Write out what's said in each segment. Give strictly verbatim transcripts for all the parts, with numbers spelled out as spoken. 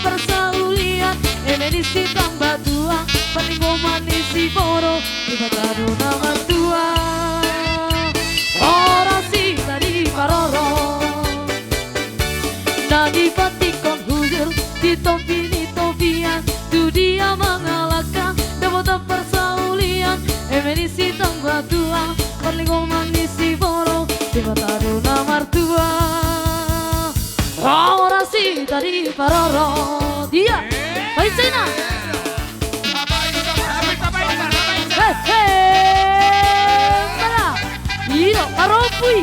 parsaulian, eme ni sitamba tulang, parlinggoman ni siboru, Debata do na martua. Horas hita diparorot, na dipantikhon hujur di topi ni topian, tu dia mangalangka dapotan parsaulian, eme ni sitamba tulang, parlinggoman ni siboru, Debata do na martua. Horas hita diparorot. Ia, baen sina. Hehe. Mara. Io, parompu i.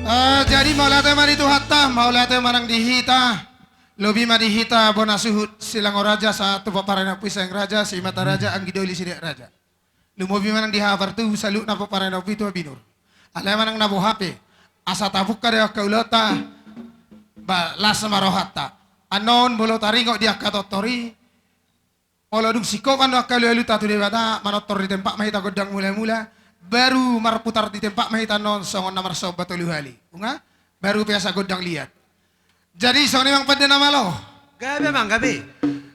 Ah, jadi mauliate ma di Tuhanta, mauliate ma nang di hita, lobi ma di hita bona suhut, Silango Raja, sahat tu pomparan ni Ompu i Sahang Raja, Simata Raja, anggi doli sideak raja. Lumobi ma nang di haha partubu saluhutna pomparan ni Ompu i Tua Binur. Alai ma nang na boha pe, asa tapungka do angka ulaonta, ba las ma rohanta. Annon molo taringot di angka tortor i, molo dung singkopan do angka alualunta tu Debata, manortor di tempat ma hita gondang mulamula, baru marputar di tempat ma hita annon songon na marsomba tolu hali. Nunga, baru pe asa gondang liat. Jadi songon i amang pande na malo. Gabe amang, gabe.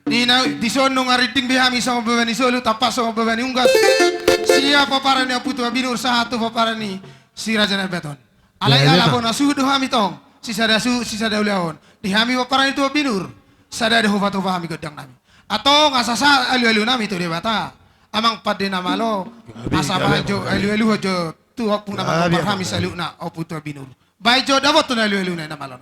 Di na, dison nunga rinding be hami songon baba ni solu, tampak songon baba ni unggas. Sian pomparan ni Ompu Tua Binur sahat tu pomparan ni Si Raja Naibaton. Alai ala bona suhut do hami tong, sisada suhut, sisada ulaon. Di hami pomparan ni Tua Binur, sada do hupatupa hami gondang nami. Antong asa sahat alualu nami tu Debata, amang pande na malo. Asa baen jo alualu jo tu ompu na manggompar hami saluhutna, Ompu Tua Binur. Baen jo dapothon alualuna i na malo.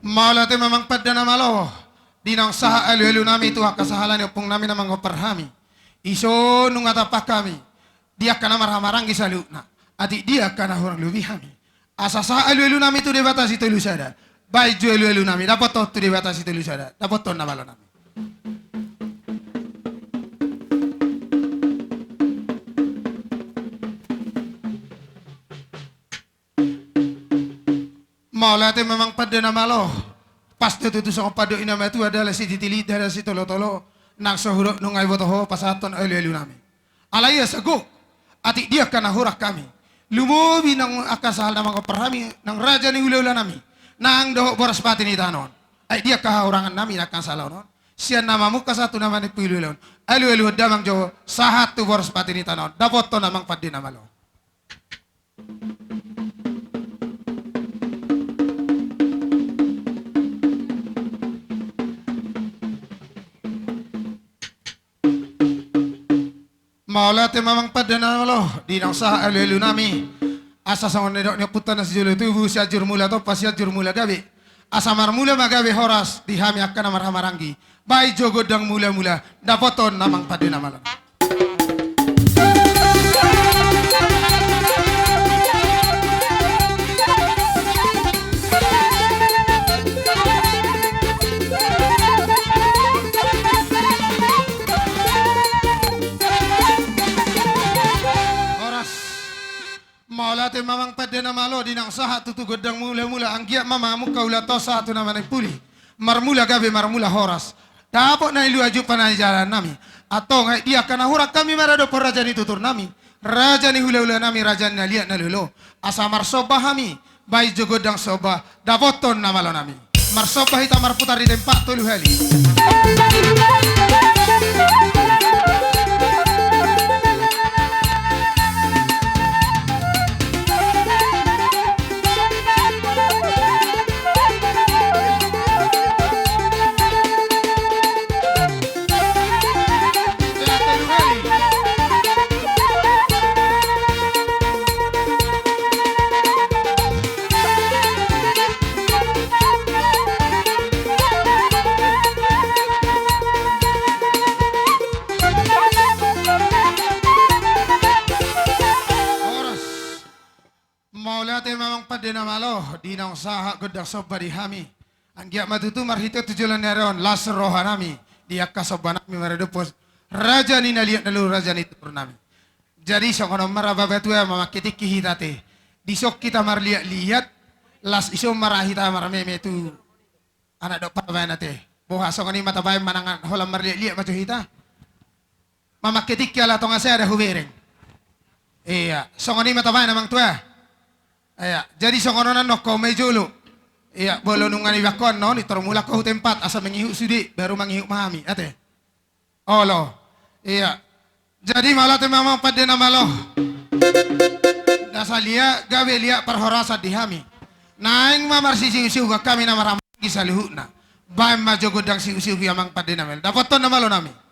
Mauliate ma amang pande na malo. Di naung sahat alualu nami tu angka sahala ni ompung nami na manggompar hami, dison nunga tampak hami di angka na marhahamaranggi saluhutna. Atik dia angka na hurang lobi hami, asa sahat alualu nami tu Debata Sitolusada. Baen jo alualu nami dapothon tu Debata Sitolusada, dapothon na malo nami. Mauliate ma amang pande na malo. Pas do tutu songon pandok ni na matua, dalan sititi lilit, dalan sitolotolo, nang so hudok nunga diboto ho pasahathon alualu nami. Alai asa gok, atik dia angka na hurang hami, lumobi nang angka sahala na manggompar hami, nang raja ni hulahula nami, nang dohot boras pati ni tano on. Atik dia angka hahurangan nami nang angka sahala on, sian na mamungka sahat tu na manimpuli hulahula on. Alualuhon damang jo sahat tu boras pati ni tano on, dapothon amang pande na malo. Mauliate ma amang pande na malo, di naung sahat alualu nami. Asa songon nidok ni ompunta na sijolo tubu, Sianjur Mula Tompa, Sianjur Mula Gabe. Asa marmula ma gabe horas di hami angka na marhahamaranggi. Baen jo gondang mulamula, dapothon amang pande na malo. Horas. Mauliate ma amang pande na malo, di naung sahat tutu gondang mulamula, anggiat ma mamungka ulaonta on sahat tu na manimpuli. Marmula gabe, marmula horas. Dapot na niluluan jumpang na nijalahan nami. Antong atik dia angka na hurang hami maradophon raja ni tutur nami, raja ni hulahula nami, raja ni na liat na lolo. Asa marsomba hami, baen jo gondang somba, dapothon na malo nami. Marsomba hita marputar di tempat tolu hali. Horas. Mauliate ma amang pande na malo, di naung sahat gondang somba di hami. Anggiat ma tutu marhite tu joloan ni ari on las roha nami di angka somba nami maradophon Raja ni na liat na luhut, raja ni tutur nami. Jadi songon on ma ra, Bapatua, mamangke tingki hita ate. Dison hita marliat-liat, las ison ma ra hita marmeme tu anak dohot parbaen ate. Boha, songon i ma tabaen manang holan marliat-liat ma jo hita? Mamangke tingki ala tonga sada hubereng. Ia, songon i ma tabaen, Amang Tua. Ia, jadi songon on, annon ho ma i jolo. Ia, molo nunga ibaen ho annon i, tor mulak ho tu tempat, asa mangihut sude, baru mangihut ma hami ate. Olo. Ia. Jadi mauliate ma, Amang pande na malo. Asa liat, gabe liat parhorasan di hami. Naeng ma marsisiusiuan hami na marhamaranggi saluhutna. Baen ma jo gondang siusiu i, Amang pande na malo. Dapothon na malo nami.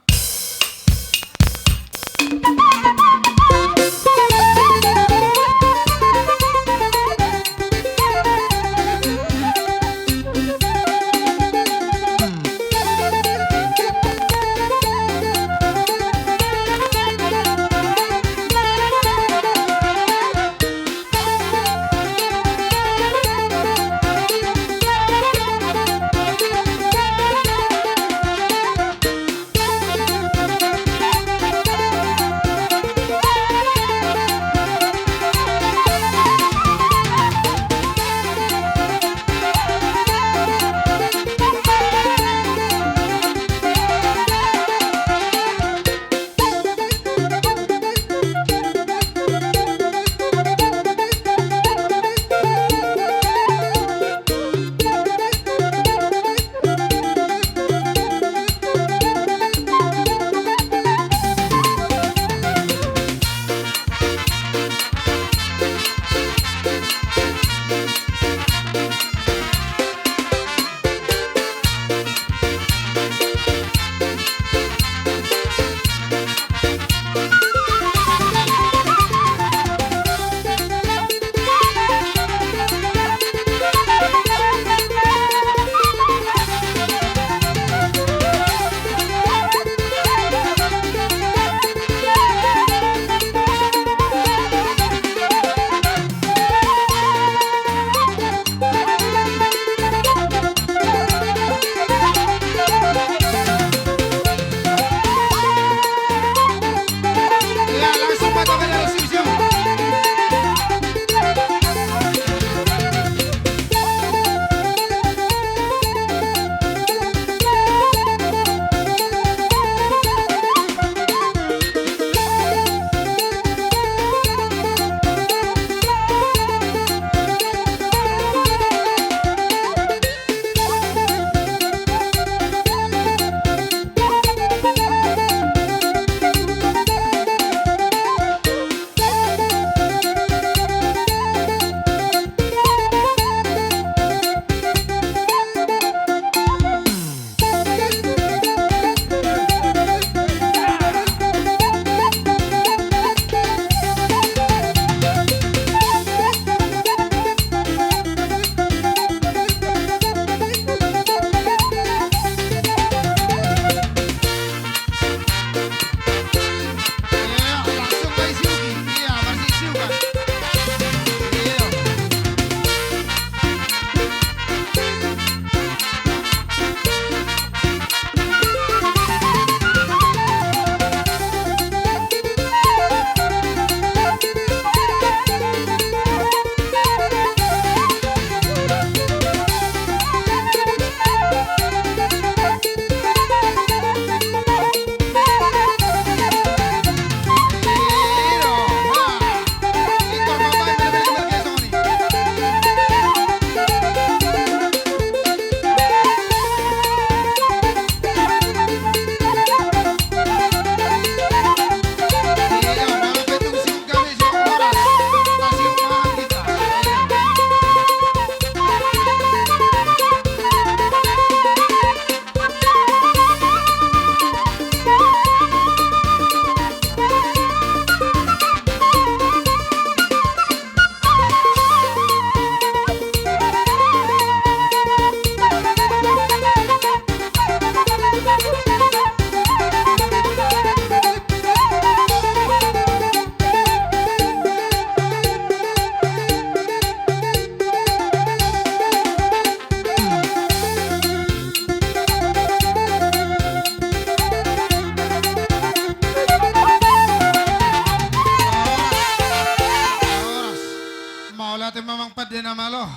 Raja na malo.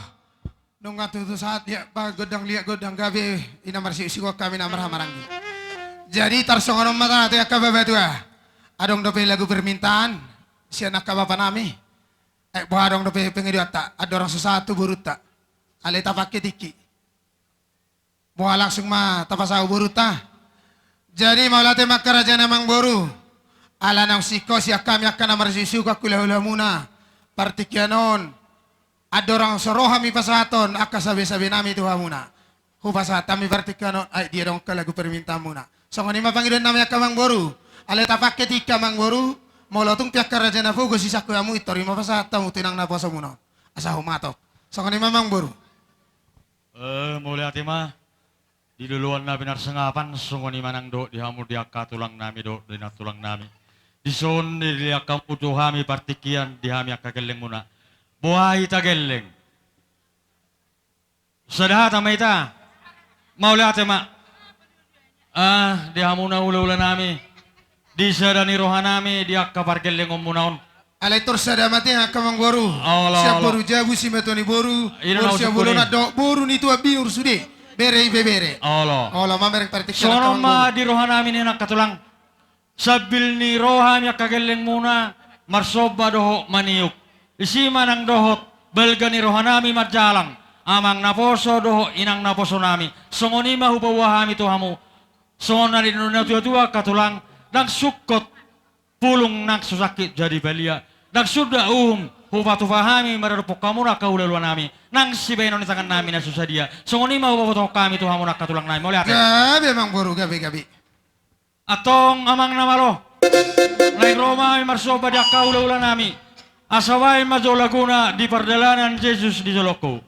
Nunga tutu sahat liat ba gondang liat gondang gabe, i na marsiusiuhon hami na marhahamaranggi. Jadi tarsongon on ma tangkas angka bapatua. Adong dope lagu permintaan sian angka bapanami. Eh, boha adong dope pengedoanta, andorang so sahat tu borunta. Alai tapangke tingki. Boha langsung ma tapasahat borunta. Jadi mauliate ma angka raja ni amangboru. Ala naung singkop sian hami angka na marsiusiuhon hulahulamuna. Partingkian on. Andorang so ro hami pasahathon angka sabesabeenami tu hamuna. Hupasahat hami partingkian on, ai dia adong angka lagu permintaanmuna. Songon i ma pangidoannami angka amangboru. Alai tapangke tingki amangboru. Molo tung pe angka raja na pogos isangkop hamu, intor i ma pasahat hamu tu inang naposomuna on. Asa humatop. Songon i ma amangboru. Eh, mauliate ma. Di loloan na pinarsangapan, songon i ma nang dohot di hamu di angka tulangnami dohot di nantulangnami. Dison dilehon hamu tu hami partingkian di hami angka gellengmuna. Boha hita gelleng? Sada hata ma hita. Mauliate ma. Ah, di hamuna hulahulanami. Di sada ni rohanami di angka pargellengonmuna on. Alai tor sada ma te angka amangboru. Olo, olo. Sian boru jabu, simatua ni boru. Ina boru na sian usungkun i. Bolon dohot boru ni tuan binur sude. Bere ibebere. Olo. Olo, mamereng partingkian angka amangboru. Songon on ma di rohanami nian angka tulang. Sambil ni roha ni angka gellengmuna marsomba dohot maniuk. Disi ma nang dohot balga ni rohanami manjalang. Amang naposo dohot inang naposonami. Songon i ma hupaboa hami tu hamu. Songon na nidok ni natuatua angka tulang, ndang sungkot pulung nang so sangkit jadi palia. Ndang suda uhum hupatupa hami maradophon hamuna angka hulahulanami. Nang sibahenon ni tangannami na so sadia. Songon i ma hupabotohon hami tu hamuna angka tulangnami. Mauliate. Gabe amangboru, gabe, gabe. Antong amang na malo. Naeng ro ma hami marsomba di angka hulahulanami. Asa bahen ma jo laguna di pardalanan Jesus di jolongku.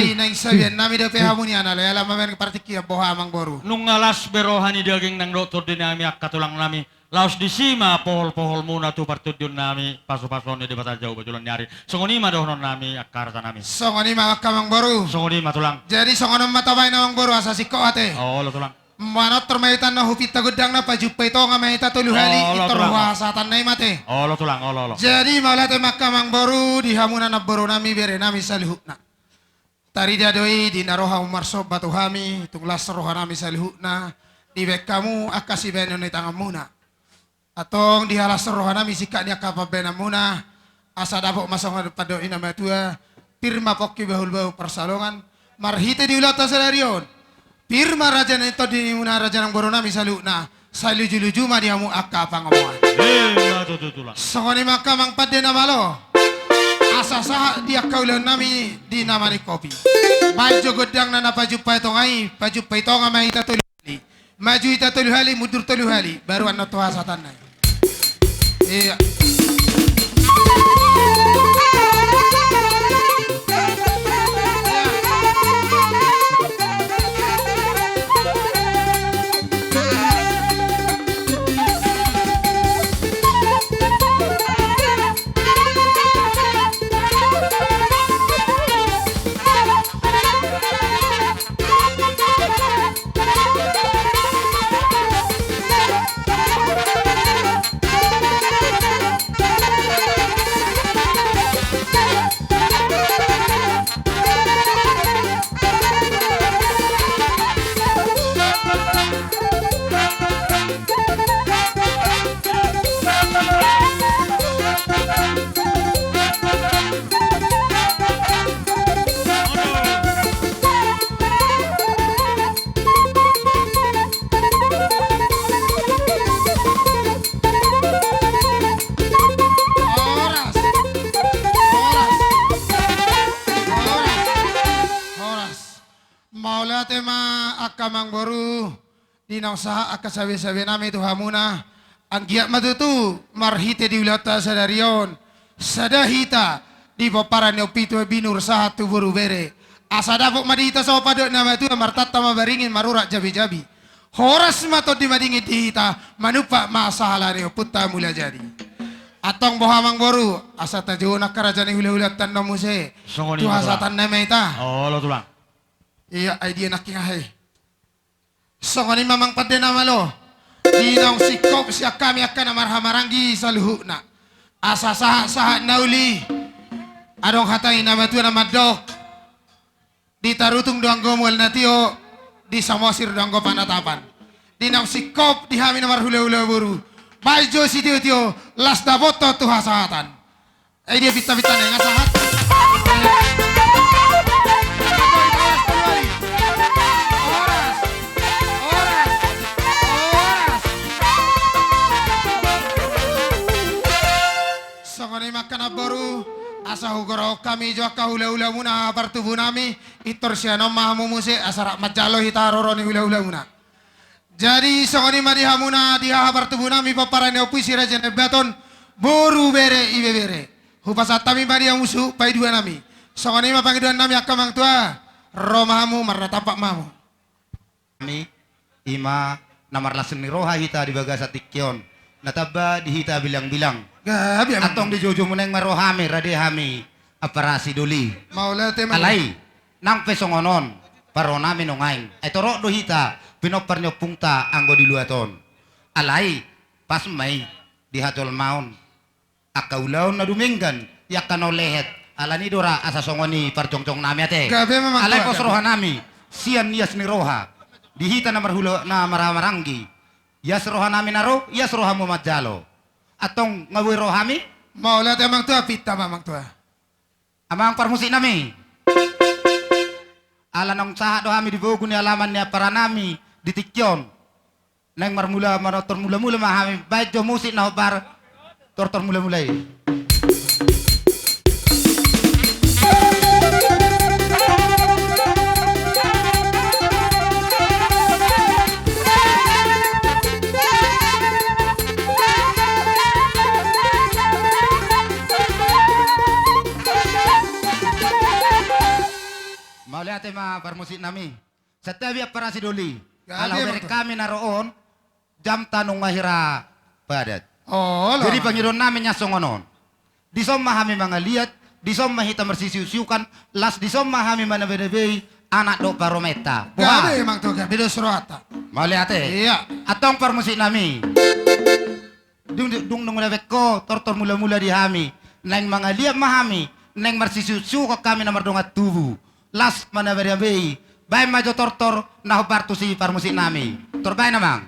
Naeng sabian nami dope hamu nian, alai ala mambaen partingkian boha amang boru. Nunga las be roha ni daging nang dohot tondi nami angka tulang nami. Laos disi ma pohol-pohol muna tu partondion nami, pasu-pasuon ni Debata Jahowa joloan ni ari. Songon i ma dohonon nami angka raja nami. Songon i ma angka amang boru. Songon i ma tulang. Jadi songon on ma tabaen amang boru asa singkop ate. Olo tulang. Manortor ma hita na hupinta gondangna, pajumpai tonga ma hita tolu hali. Olo, intor tulang. Huhasahatanna i ma ate. Olo tulang, olo, olo. Jadi mauliate ma angka amang boru di hamuna namboru nami, bere nami saluhutna. Tarida do i di na ro hamu marsomba tu hami, tung las roha nami saluhutna dibaen hamu angka sibaenon ni tanganmuna. Antong dihalas roha nami singkat ni angka pambaenanmuna, asa dapot ma songon pandok ni na matua, pir ma pongki bahul-bahul parsalongan, marhite di ulaonta sadari on. Pir ma raja ni tondi nimuna raja nang boru nami saluhutna, sai luju-luju ma di hamu angka pangomoan. Ima tutu tulang. Songon i ma angka amang pande na malo. Asa sahat di angka ulaon nami di na maningkopi. Baen jo gondangna na pajumpai tonga i, pajumpai tonga ma hita tolu hali. Maju hita tolu hali, mundur tolu hali, baru annon tu hasahatanna i. Iya. Horas. Horas. Horas. Horas. Mauliate ma angka amang boru. Di naung sahat angka sabe-sabe nami tu hamuna, anggiat ma tutu marhite di ulaonta sadari on, sada hita di pomparan ni ompu tua binur sahat tu boru bere. Asa dapot ma di hita songon pandok ni na matua, martanta ma baringin marurat jabi-jabi. Horas ma tondi madingin di hita, manumpak ma sahala ni ompunta Mulajadi. Antong boha amang boru, asa tajou angka raja ni hula-hulaanta annon muse. Songon i ma tulang. Tu hasahatanna ma hita. Olo tulang. Iya, ai dia nangkin aha i. Songon i ma amang pande na malo. Di naung singkop sian hami angka na marhahamaranggi saluhutna. Asa sahat-sahat na uli. Adong hata ni na matua na mandok. Di Tarutung do anggo mual na tio, di Samosir do anggo panatapan. Di naung singkop di hami na marhula-hula boru. Baen jo sitio-tio, laos dapothon tu hasahatan. Ai dia pinta-pinta na nga sahat. Horas, horas, horas. Songon i ma angka namboru, asa hugorahon hami jo angka hula-hula muna haha partubu nami, intor sian on ma hamu muse, asa rap manjalo hita haroro ni hula-hula muna. Jadi songon i ma di hamuna di haha partubu nami pomparan ni ompu i si Raja Nabaton, boru bere ibebere. Hupasahat hami ma di hamu suhut paidua nami. Songon i ma pangidoan nami angka amang tua, ro ma hamu marnatampak ma hamu. Hami, i ma na marlas ni roha hita di bagasan tingki on. Na tamba di hita bilang-bilang. Gabe amang. Antong di joujou muna i ma ro hami, rade hami, ampara sidoli. Mauliate ma. Alai, nang pe songon on, parro nami nuaeng. Ai torop do hita, pinompar ni ompunta anggo di luat on. Alai, pas ma i, di hajolmaon. Angka ulaon na dumenggan, i angka na umlehet, alani do ra asa songon i parjongjong nami ate. Gabe ma amang tua. Alai pos roha nami, sian ias ni roha, di hita na marhula na marhahamaranggi, ias roha nami na ro, ias rohamu manjalo. Antong nga boi roha hami? Mauliate amang tua, pinta ma amang tua. Amang parmusik nami. Ala naung sahat do hami di bogu ni alaman ni ampara nami di tingki on. Naeng marmula, manortor mula-mula ma hami, baen jo musik na hombar tortor mula-mula i. Tema parmusik nami. Santabi amparasi doli. Ala hubereng hami na ro on, jam tanung mahira padat. Jadi pangidoan nami nian songon on. Dison ma hami mangaliat, dison ma hita marsisiuksiukan, las dison ma hami manabedabei anak dohot parumaenta. Gabe. Boha? Emang tu gabe dos rohanta. Mauliate. Iya. Antong parmusik nami. Dung, dung, dung na bengko, tortor mulamula di hami. Naeng mangaliat ma hami, naeng marsisiuksiukon hami na mardongan tubu. Las manabedabei, baen ma jo tortor na hombar tusi parmusik nami. Tor baen amang.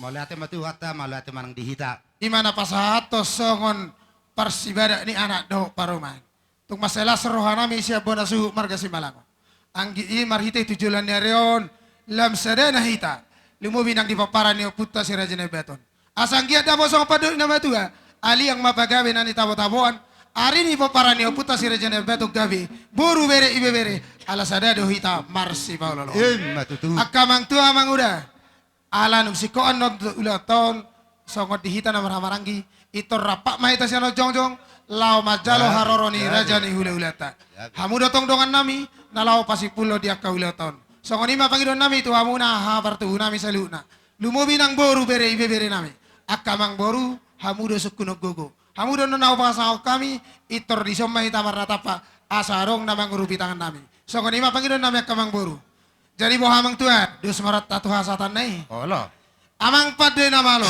Mauliate ma tu Tuhanta, mauliate ma nang di hita. I ma na pasahathon songon parsibadak ni anak dohot parumaen. Tung mansai las rohanami sian bona suhut marga Simalango. Anggiat i marhite tu joloan ni ari on, lam sada na hita, lumobi nang di pomparan ni ompunta Si Raja Naibaton. Asa anggiat dapot songon pandok ni na matua, aliang ma pagabe na nitabotaboan, ari ni pomparan ni ompunta Si Raja Naibaton gabe boru, bere, ibebere, ala sada do hita marsipaolooloan. Emma tutu. Angka amang tua, amang uda, ala dung singkoan do ulaonta on, songon di hita na marhahamaranggi, intor rap ma hita sian on jongjong, laho manjalo haroro ni raja ni hulahulanta. Hamu do tong dongannami na laho pasimpulhon di angka ulaonta on. Songon i ma pangidoannami tu hamuna haha partubu nami saluhutna, lumobi nang boru, bere, ibebere nami. Angka amang boru, hamu do sungkun on gogo. Hamu do na hupasangap hami, intor dison ma hita marnatampak, asa adong na mangurupi tangannami. Songon i ma pangidoannami angka amang boru. Jadi boha amang tua, dos ma rohanta tu hasahatanna i? Olo. Amang pande na malo,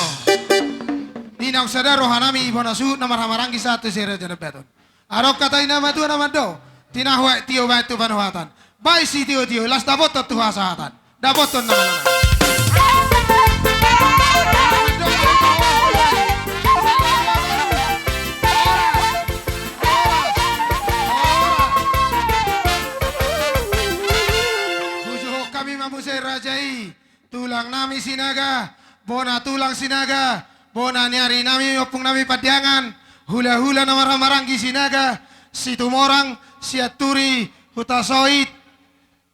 di naung sada rohanami bona suhut na marhahamaranggi sahat tu Si Raja Naibaton. Adong hata ni na matua na mandok, tinahu aek tio baen tu panuhatan, baen sitiotio, las dapothon tu hasahatan. Dapothon na malo. Hujuhuk hami ma muse raja i, tulangnami Sinaga, bona tulang Sinaga, bona ni arinami, ompungnami Pandiangan, hulahula na marhahamaranggi Sinaga, Situmorang, Sianturi, Hutasoit,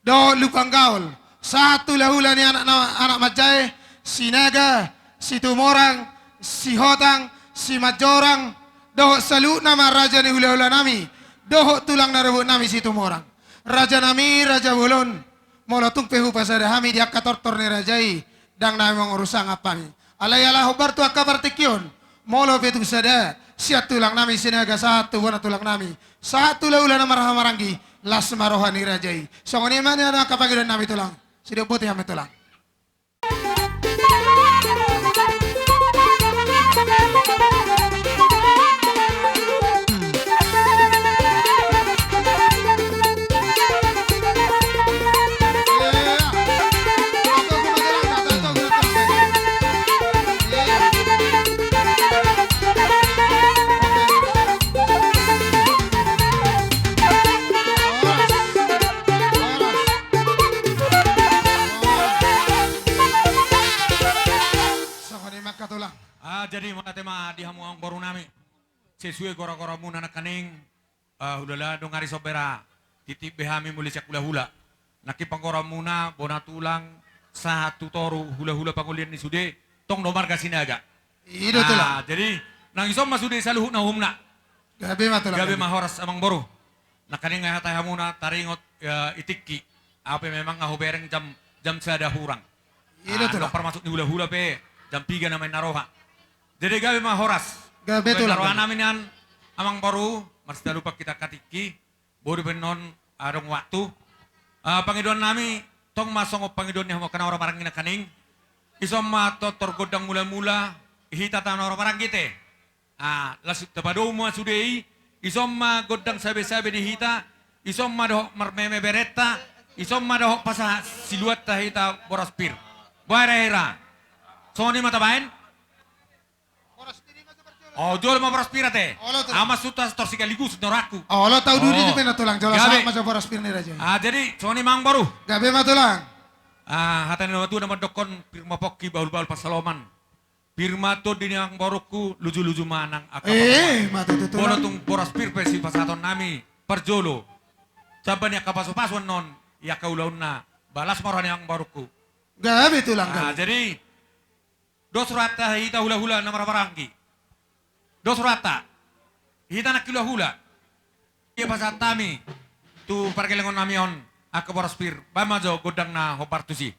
dohot Lumban Gaol, sahat tu hulahula ni anak na, anak manjae, Sinaga, Situmorang, Sihotang, Simanjorang, dohot saluhutna ma raja ni hulahulanami, dohot tulang na robotnami Situmorang. Rajanami, raja bolon, molo tung pe hupasada hami di angka tortor ni raja i, ndang na mangurus sangap hami. Alai ala hombar tu angka partingkian, molo pe tung sada, sian tulangnami Sinaga sahat tu bona tulangnami, sahat tu hulahula na marhahamaranggi, las ma roha ni raja i. Songon i ma nian angka pangidoannami tulang. Sidok boti hami tulang. Mauliate ma di hamu amangboru nami. Sesuai gora-goramuna nangkaning, eh, hulahula dong ari sombera. Titip be hami muli sian hulahula. Nangkin panggoramuna, bona tulang, sahat tu toru hulahula pangolian ni sude, tong do marga Sinaga. I do tulang. Ah, jadi, nang ison ma sude saluhutna uhumna. Gabe ma tulang. Gabe ma horas amangboru. Nangkaning hata hamuna taringot, ya, i tingki. Au pe memang nga hubereng jam, jam sada hurang. I do tulang. Parmasuk ni hulahula pe jam piga nama inna roha. Jadi gabe ma horas. Gabe tulang. Roha nami nian amangboru, marsitalupan hita angka tingki. Boi dope annon adong waktu. Ah, pangidoan nami, tong ma songon pangidoan ni hamu angka na hurang maranggi nangkaning. Ison ma tortor gondang mula-mula, hita na hurang maranggi te. Ah, langsung tapadomu ma sude i, ison ma gondang sabe-sabe di hita, ison ma dohot marmeme berenta, ison ma dohot pasahat siluanta hita boras pir. Boha hira-hira. Songon i ma tabaen. Oh, jolo ma boras pir ate. Olo tulang. Ama suta tor sigaligus norakku. Olo tau dudi tu pena tulang jolo. Gabe. Sama jo boras pir ni raja. Ah, jadi songon i ma amangboru. Gabe ma tulang. Ah, hata ni na matua na mandokkon pir ma pongki bahul-bahul pansalongan. Pir ma tondi ni amangborungku luju-luju ma nang angka. Eh, ma tutu tulang. Molo tung boras pir pe sipasahaton nami parjolo. Jamba ni angka pasu-pasu annon i angka ulaonna balas ma roha ni amangborungku. Gabe tulang. Ah, gabe. Jadi Dos rohanta hita hulahula na marhahamaranggi. Dos rohanta. Hita nangkin hulahula. Ia pasahat hami tu pargellengon nami on angka boras pir. Baen ma jo gondang na hombar tusi.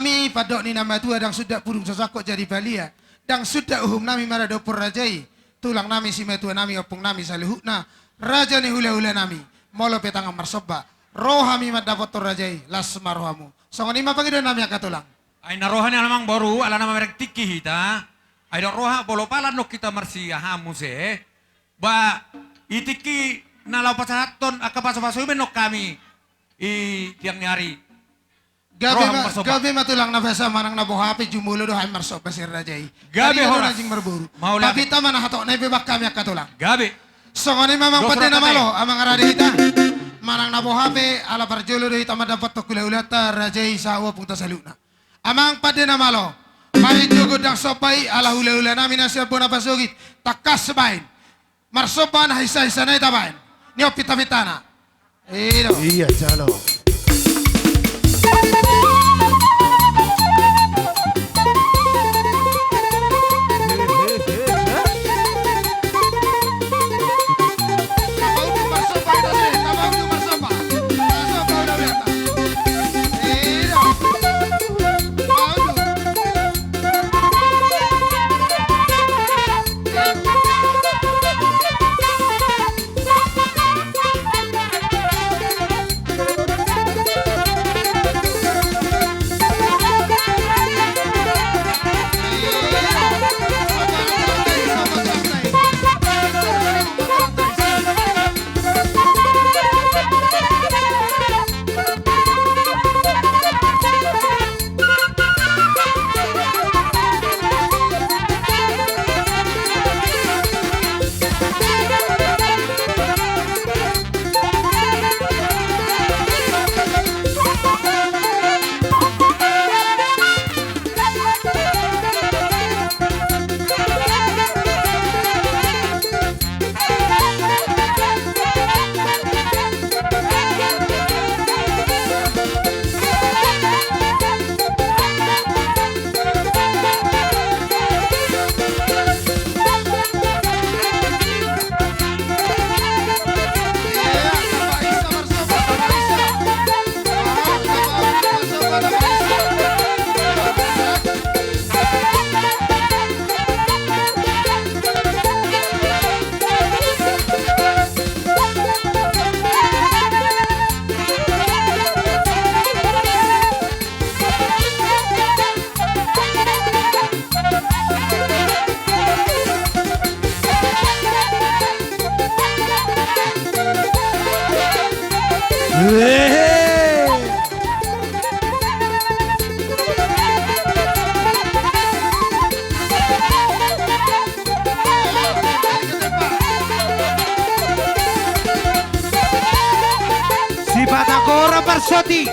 Nami pandok ni na matua, ndang suda pudung so sangkot jadi palia, ndang suda uhum nami maradophon raja i. Tulang nami, simatua nami, ompung nami saluhutna, raja ni hulahula nami, molo pe tangan marsomba, ro hami mandapothon raja i, las ma rohamu. Songon i ma pangidoan nami angka tulang. Ai na roha ni amangboru, ala na mamereng tingki hita. Ai dok roha, molo palan dok hita marsiaha muse. Ba, i tingki na laho pasahathon angka pasupasu i, baen dok hami i tiang ni ari. Gabe ma, gabe ma tulang na basa, manang na boha pe jumolo do hami marsomba sian raja i. Gabe horas. Anjing marboru. Mauliate. Tapi hita ma na hatop nai pe baen hami angka tulang. Gabe. Songon i ma amang pande na malo, amang rade hita. Manang na boha pe ala parjolo do hita mandapothon hulahulanta raja i sahat ompungta saluhutna. Amang pande na malo. Baen jo gondang somba i ala hulahula nami na sian bona pasogit. Tangkas baen. Marsomba na hinsa-hinsa nai tabaen. Ni on pinta-pintana. I do. Ia jalo. Hehe. Sipata kora parsoti.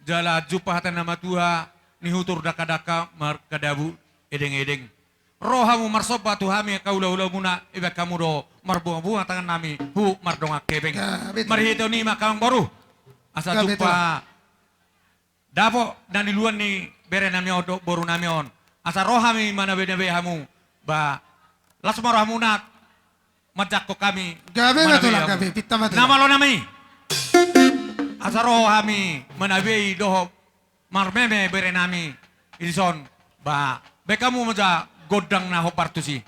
Jala jumpa hata na matua, ni hutur dangka-dangka markadabu edeng-edeng. Ro hamu marsomba tu hami angka hula-hulamuna, ibaen hamu do marbunga-bunga tangannami, huhut mardongan hepeng. Marhite on i ma amangboru, asa jumpa dapot na niluluan ni berenami on dohot borunami on. Asa ro hami manabe-nabe hamu, ba las ma rohamuna manjangkon hami. Gabe ma tulang, gabe, pinta ma tulang. Na malonami. Asa ro hami manabe i dohot marmeme berenami i dison, ba baen hamu ma gondang na hombar tusi.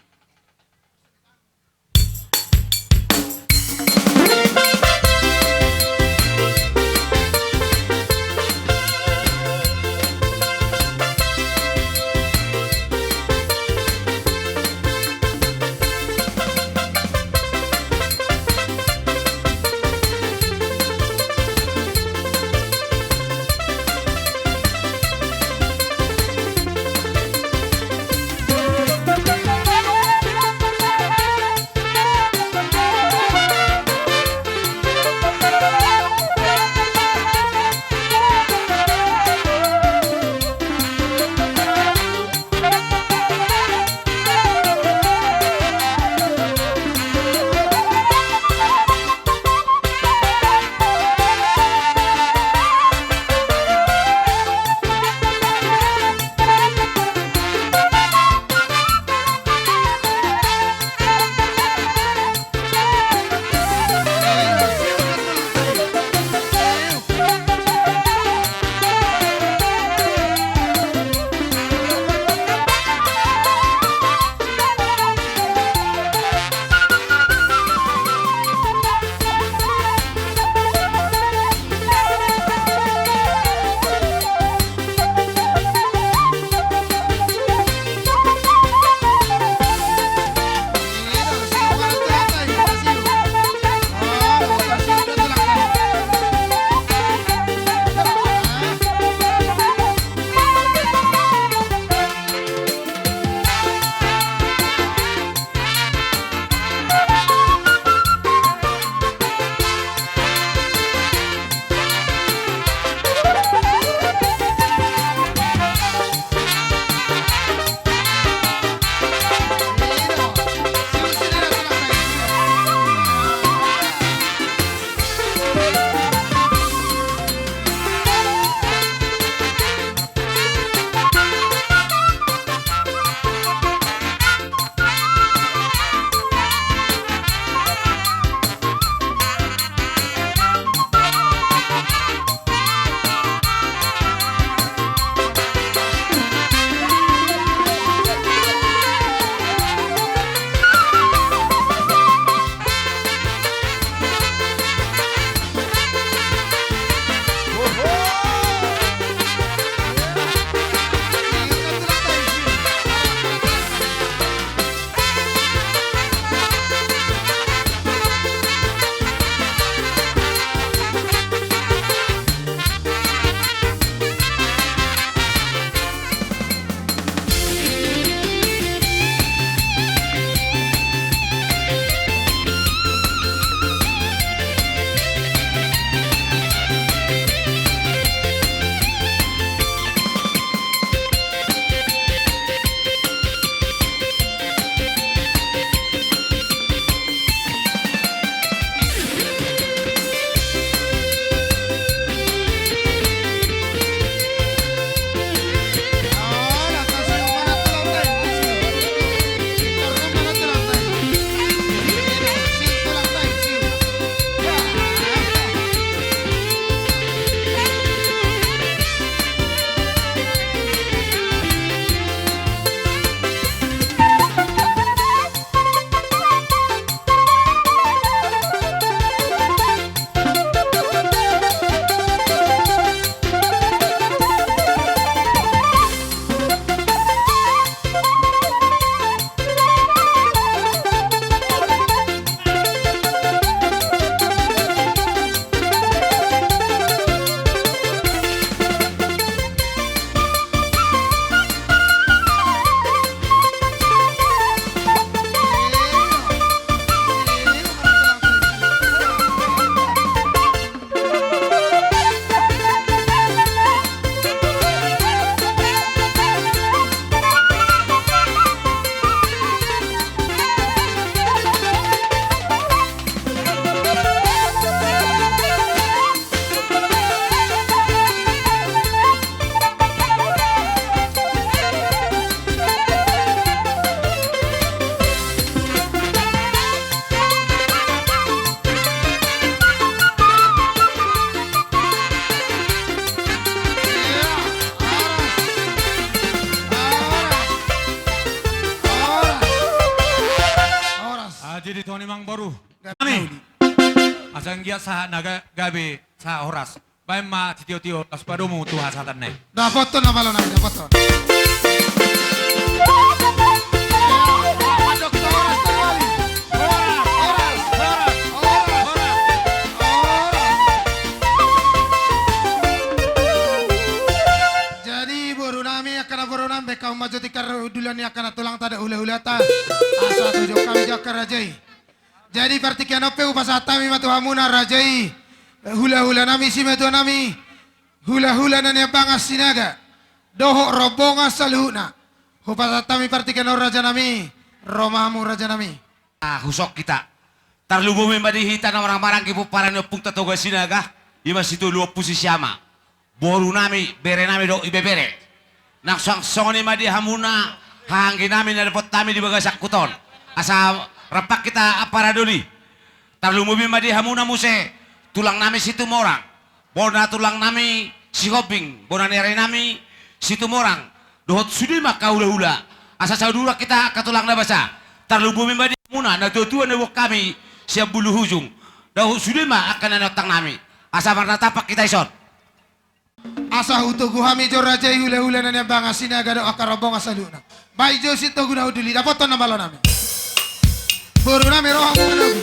Boru nami. Asa anggiat sahat na ga-, gabe sahat horas. Baen ma sitio-tio, laos padomu tu hasahatanna i. Dapothon na malo nami, dapothon. Jadi boru nami, angka na boru nami, baen hamu ma jo tingki na hundul ni angka na tulangta dohot hula-hulata. Asa tu jo hami jo angka raja i. Jadi partingkian on pe hupasahat hami ma tu hamuna raja i, hula-hula nami, simatua nami, hula-hula na niambangan Sinaga dohot rombongan saluhutna. Hupasahat hami partingkian on raja nami, ro ma hamu raja nami. Ah, husok hita. Tarlumobi ma di hita na marhahamaranggi pomparan ni ompungta Toga Sinaga, i ma Sitolu Ompu Sisiama. Boru nami, bere nami dohot ibebere. Nang song-, songon i ma di hamuna hahaanggi nami na dapot hami di bagasan huta on. Asa rap hita amparade doli. Tarlumobi ma di hamuna muse tulang nami Situmorang, bona tulang nami Sihombing, bona ni ari nami Situmorang, dohot sude ma angka hula-hula. Asa saudura hita angka tulang na basa. Tarlumobi ma di hamuna na tua-tua na boan hami sian bulu hujung, dohot sude ma angka na niontang nami. Asa marnatampak hita dison. Asa hutogu hami jo raja i hula-hula na niambangan Sinaga dohot angka rombongan saluhutna. Baen jo sitoguna hundul i, dapothon na malo nami. Boru nami, ro hamu ma nami.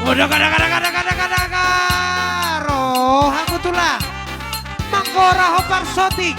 Oda kada kada kada kada kada kada. Roha ku tulang. Manggora ho parsotik.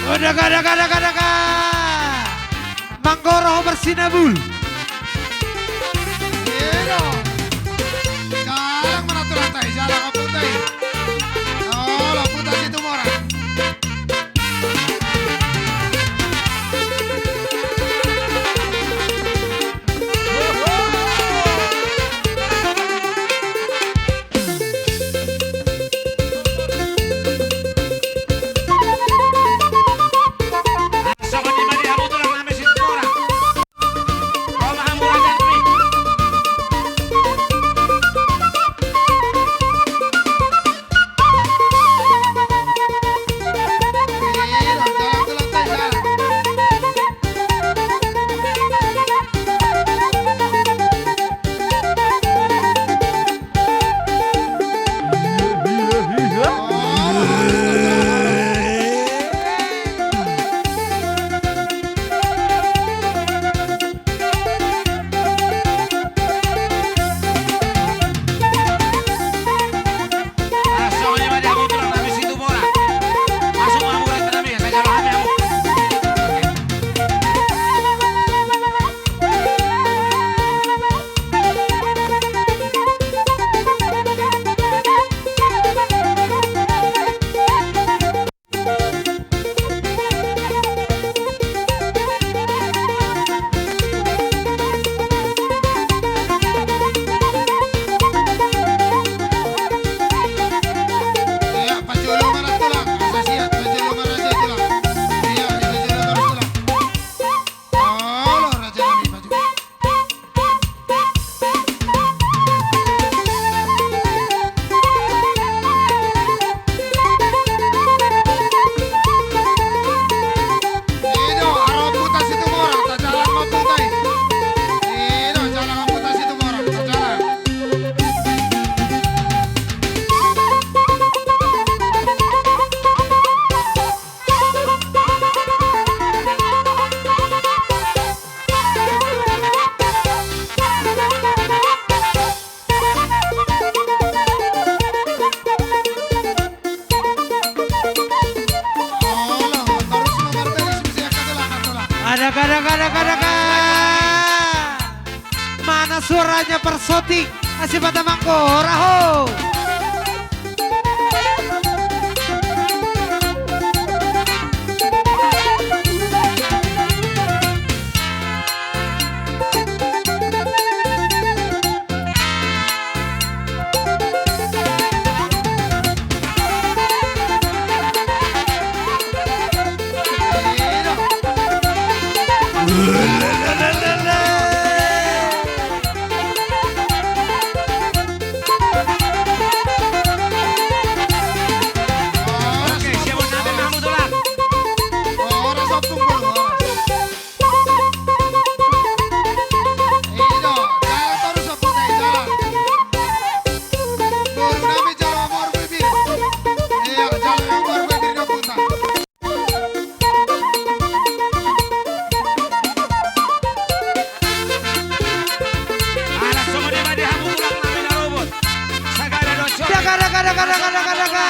Daga, daga, daga, daga. Manggora ho marsinabul. Edo. Jalang ma na tulang tai, jalang ompung tai. Olo, Omputa Situmorang. Adaga, adaga, adaga, adaga. Mana suaranya parsotik? Asi pata manggora ho. Daga, daga, daga, daga, daga, daga.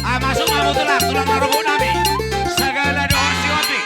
Ah, masuk ma hamu tulang, tulang na robo nami. Sagala dohot si Opi.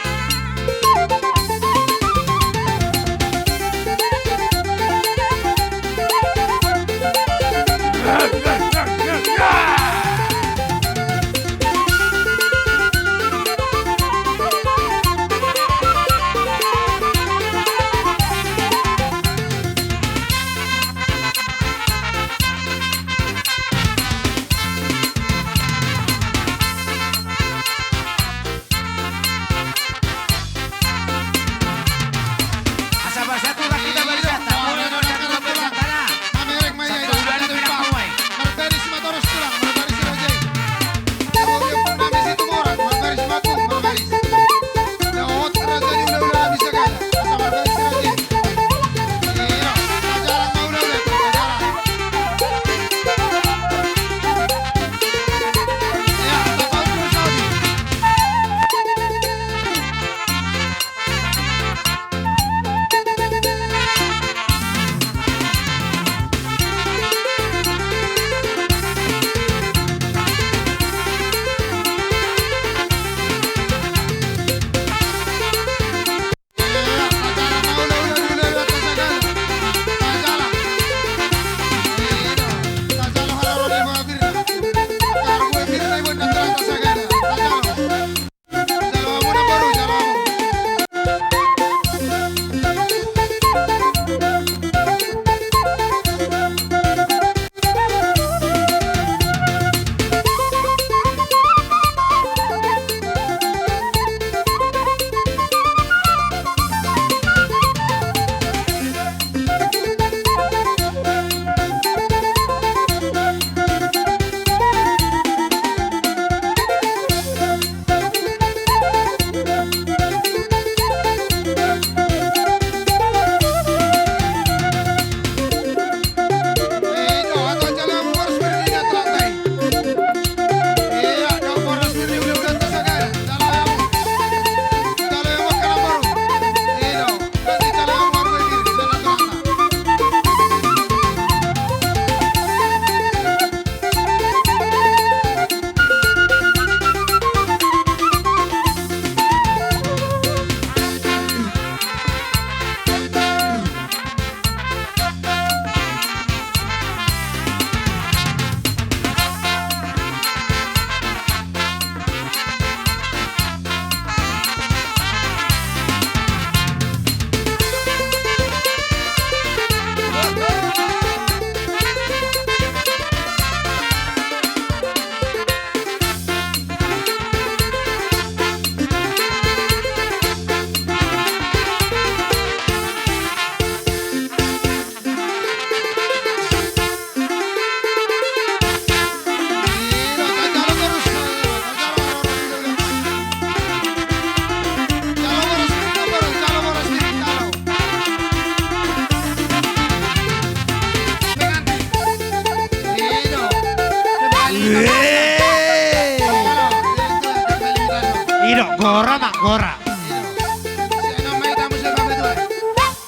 Gora ma gora. Sian nama ita musuh bapak tuan.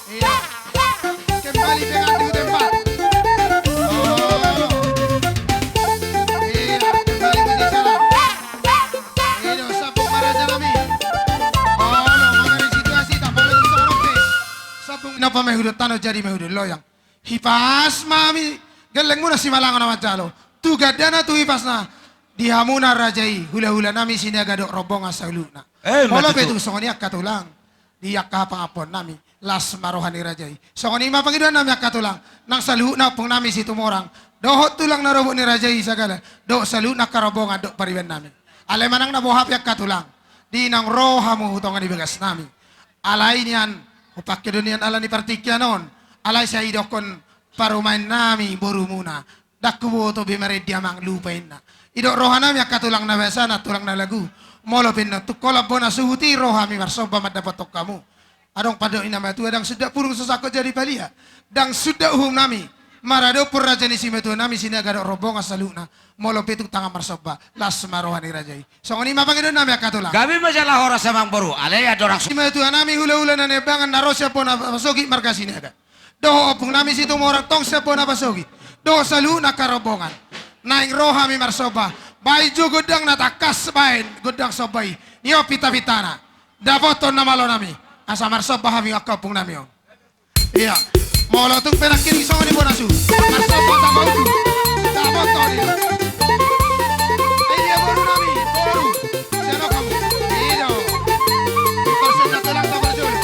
Iya. Kembali dengan di tempat. Oh. Iya, kembali ke sana. Iya, sabung maraja nami. Oh, lo, mana di situasi tak boleh di sana, oke. Sabung napa mai hudut tano jadi mai hudut loyang. Hipas ma hami gellengmuna Simalangon na manjalo. Tu gandana tu hipasna. Di hamuna raja i, hulahula nami Sinaga dohot rombongan saluhutna. Eh, molo pe tutu. Tung songon i angka tulang. Di angka pangampon nami. Las ma roha ni raja i. Songon i ma pangidoan nami angka tulang. Nang saluhutna ompung nami Situmorang. Dohot tulang na robot ni raja i sagala. Dohot saluhutna angka rombongan dohot pariban nami. Alai manang na boha pe angka tulang. Di naung ro hamu tu tonga ni bagas nami. Alai nian, hupangke do nian ala ni partingkian on. Alai sai didokkon parumaen nami borumuna. Ndang huboto be marende amang lupa inna. Didok roha nami angka tulang na basa, na tulang na lagu. Molo pe na tung holan bona suhut i ro hami marsomba mandapothon hamu. Adong pandok ni na matua, ndang sundat purung so sangkot jadi palia. Ndang sundat uhum nami. Maradophon raja ni simatua nami Sinaga dohot rombongan saluhutna. Molo pe tung tangan marsomba, las ma roha ni raja i. Songon i ma pangidoan nami angka tulang. Gabe ma jala horas amang boru, alai andorang so. Simatua nami hulahula na Niambangan na ro sian bona pasogit marga Sinaga. Dohot ompung nami Situmorang tong sian bona pasogit. Dohot saluhutna angka rombongan. Naeng ro hami marsomba. Baen jo gondang na tangkas baen gondang somba i. Nion pintapintana. Dapothon na malo nami. Asa marsomba hami angka ompung nami on. Iya. Molo tung pe nangkin songon i bona suhut. Marsomba tamba udu. Dapothon i. Iya boru nami. Boru. Sian on hamu. Iya. Persen na tulang tamba jolo.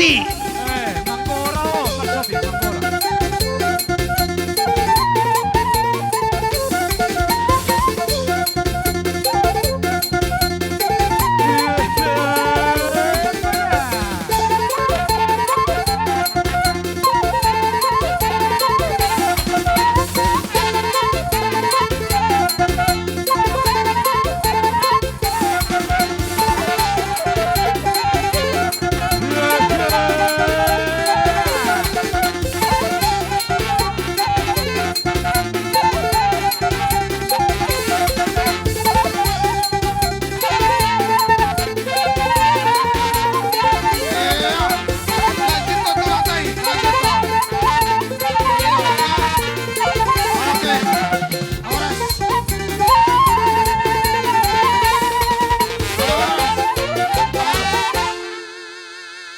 Eh, Manggora, oh, Marsopi, Manggora.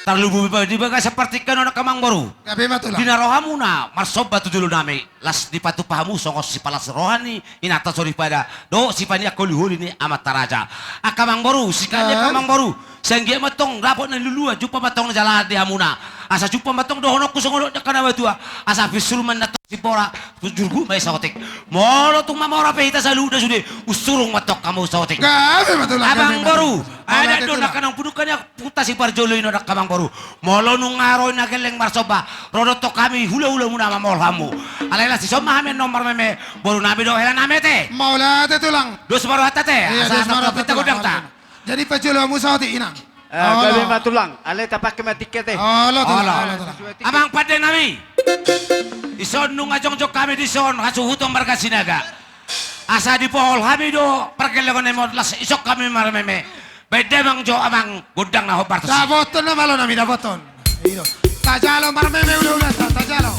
Tarlumobi pe di bagasan partingkian on angka amangboru. Gabe ma tulang. Di na rohamuna marsomba tu jolo nami, las dipatupa hamu songon sipalas roha ni inanta soripada dohot sipaniang holiholi ni amanta raja. Angka amangboru, sian angka amangboru, sai anggiat ma antong dapot na niluluan, jumpa ma antong na jala di hamuna. Asa jumpa ma antong dohononku songon dok ni angka na matua, asa pinsul ma antong simbora, jurgut ma i saotik. Molo tung mamora pe hita saluhutna sude, unsurung ma antong hamu saotik. Gabe ma tulang, gabe ma tulang. Amangboru, adat do na angka na umpunduka ni ompunta siparjolo i, angka amangboru. Molo nunga ro i na gelleng marsomba, ro do antong hami hulahulamuna mamolhon hamu. Alai las dison ma hami annon marmeme, boru nami dohot hela nami ate. Mauliate tulang. Dos ma rohanta ate. Ia, asa dos ma rohanta tulang, gondangta. Jadi parjolo hamu saotik inang. Eh, olo. Gabe ma tulang, alai tapake ma tingki ate. Olo tulang, olo. Olo tulang. Amang pande nami. Dison nunga jongjong hami dison hasuhuton marga Sinaga. Asa dipohol hami do pargellengon nami on, las dison hami marmeme. Baen damang jo amang gondang na hombar tusi. Dapothon na malo nami, dapothon. I do. Tajalo marmeme hulahulanta, tajalo.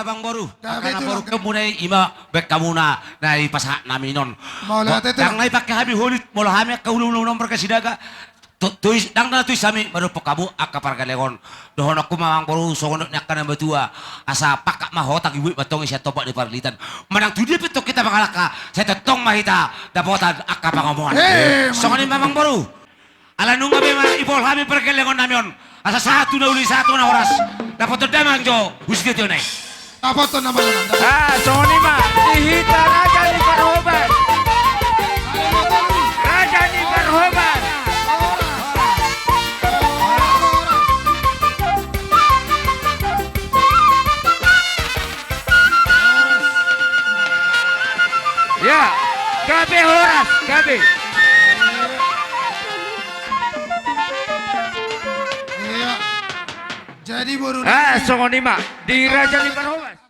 Amangboru, gabe, angka na tulang. Boru kemuna i, ima baen hamuna na dipasahat nami on. Mauliate, tulang. Ndang na dipangke hami holit, molo hami angka hulahula na marga Sinaga. To-, tois, ndang na tois hami mandokkon hamu angka pargellengon. Dohononku ma, Amangboru, songon nidok ni angka na matua. Asa pangkat ma hotang, ibebet ma tonggi sian tombak ni parlitan. Manang tu dia pe tong hita mangalangka, sai tongtong ma hita dapotan angka pangomoan. Eh, songon i ma, Amangboru. Ala nunga be ma dipaol hami pargellengon nami on. Asa sahat tu na uli, sahat tu na horas. Dapotan damang jo husitio-tio nai. Dapotan damang. Ah, songon i ma. Di hita Raja ni Parhobas. Raja ni Parhobas. Ya, gabe, horas, gabe. Iya. Jadi boru, ah, nami, songon i ma di Raja ni Parhobas.